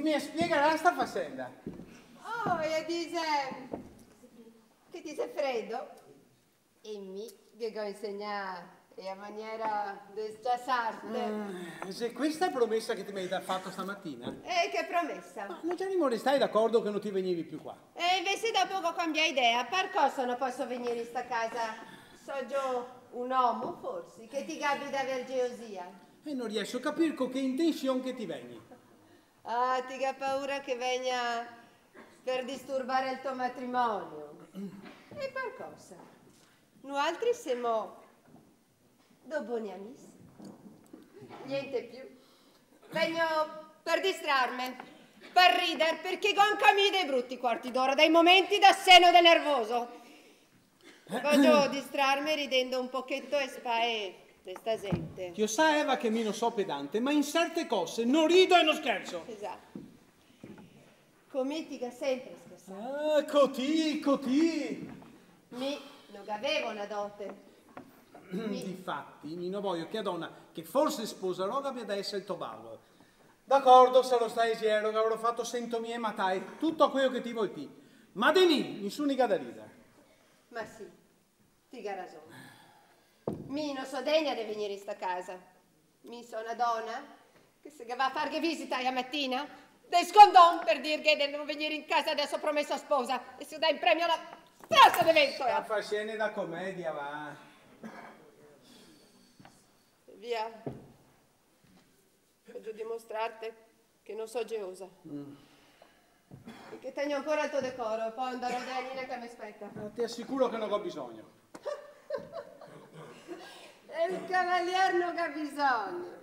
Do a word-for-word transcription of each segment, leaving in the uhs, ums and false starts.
Me spiegarà sta fasenda? Oh, ea dixe che ti xe fredo. E mi ghe go insegnà ea maniera de sciasarte. Mm, xe questa a promesa che ti me ga fato stamatina? E che promesa? Ma no gavemo restà d'acordo che no ti vegnivi più qua? E invese dopo go cambià idea, par cosa no poso vegnir in sta casa? So gio un omo, forsi, che ti gabi da aver gelosia? E no rieso a capir co che intension che ti vegni. Ah, ti ga paura che vegna par disturbar el to matrimonio? E par cosa? Nualtri semo do boni amis. Gnente più. Vegno par distrarme, par rider, parché go anca mi dei bruti quarti d'ora, dei momenti da seno de nervoso. Vojo distrarme ridendo un pocheto ae spae de sta zente. Ti o sa, Eva, che mi no so pedante, ma in serte cose no rido e no scherso. Esato. Co mi ti ga senpre schersà. Ah, co ti, co ti! Mi no gavevo na dote. Mi. Difati, mi no vojo che a dona che forse sposarò gabia da eser el to balo. D'acordo, sarò stà lesiero, gavarò fato sentomie matae, tuto queo che ti vol ti. Ma de mi, nisun i ga da rider. Ma sì, ti ga rason. Mi no so degna de vegnir in sta casa. Mi so na dona che se ghe va a farghe visita ae matina, de scondon, par dirghe de no vegnir in casa de so promesa sposa, e se dà in premio la strasa de vento, eh. Sta fasendo da comedia, va. Via. Vojo dimostrarte che no so gelosa. Mm. E che tegno ancora el to decoro, po andarò da Nina che me speta. Ah, te asicuro che no go bisogno. E el cavalier no ga bisogno.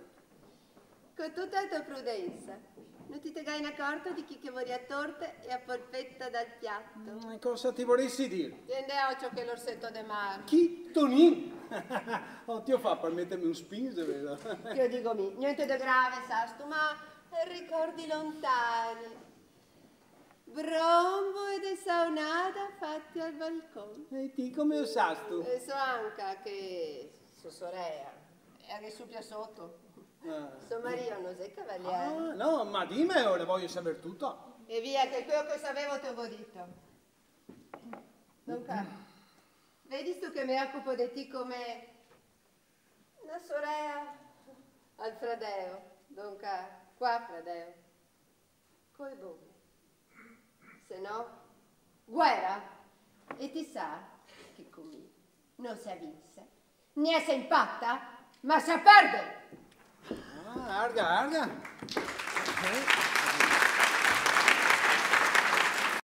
Co tuta la to prudensa, no ti te ga inacorto de chi che voria torte ea polpeta dal piato? Mm, cosa ti voresi dir? Tien d'ocio che l'orseto de mar. Chi? Tonin? Oh, ti o fa par meterme un spin, xe vero? Che o digo mi, gnente de grave, sastu, ma ricordi lontani. Bromboe de saonada fate al balcon. E ti come o sastu? E so anca che so sorea, e anca su pia soto. Ah. So mario no xe cavalier. Ah, no, ma dime, ora vojo saver tuto. E via, che queo che savevo te go dito. Donca, vedistu che me ocupo de ti come na sorea al fradeo. Donca, qua, fradeo, co e bome. Se no, guera. E ti sa che co mi no se vinse, gnea se inpata, ma se perde. Ah, arga, arga. Eh?